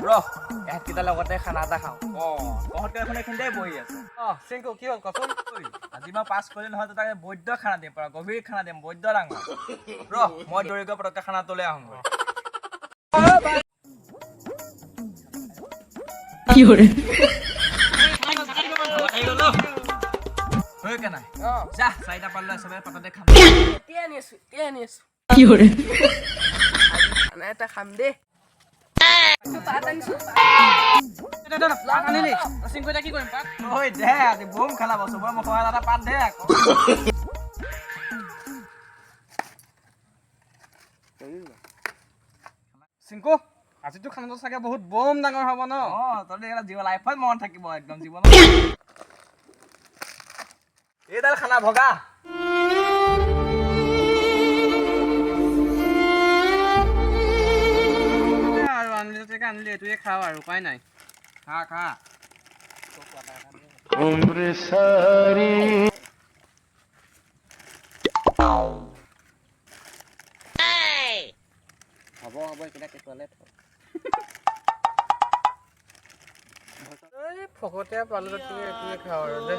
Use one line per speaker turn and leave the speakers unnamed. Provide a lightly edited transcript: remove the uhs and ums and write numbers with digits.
ৰহ, এহেঁতকেইটাৰ লগতে খানা এটা খাওঁ। অ, তহঁত দেখোন এইখিনিতে বহি আছ।
অ চিংকু, কি হ'ল কচোন?
ঐ, আজি মই পাছ কৰিলে নহয়, তাকে বৈদ্য খানা দিম, পুৰা গভীৰ খানা দিম, বৈদ্য ডাঙৰ। ৰহ, মই দৌৰি গৈ পটককে খানাটোলৈ আহোঁগৈ।
有人，
হৈ কেনাই।
অ।
যা, চাৰিটা পালে চবে পাততে খাম।
এতিয়া আনি আছো, এতিয়া আনি আছো।
有人，
খানা এটা খাম দেই। পাত আনিছো।
পাত আনিলি চিংকু? এতিয়া কি কৰিম পাত?
ঐ দে, আজি বম খেলাব, চবৰে মুখৰ এটা এটা পাত দে আকৌ।
চিংকু, আজিতো খানাটো চাগে বহুত বম ডাঙৰ হ'ব ন?
অ, তহঁতি এইবিলাক জীৱ লাইফত মনত থাকিব একদম জীৱনত। এইডাল খানা ভগা।
আৰু আনিলি যেতিয়া আনিলি, এইটোৱে খাওঁ আৰু, উপায় নাই।
খা খা।
उम्र सारी।
হ'ব হ'ব, এইকেইটা কেঁচুৱালে থ।
এই ফকতীয়া পালো, এইটোৱে খাওঁ আৰু দে।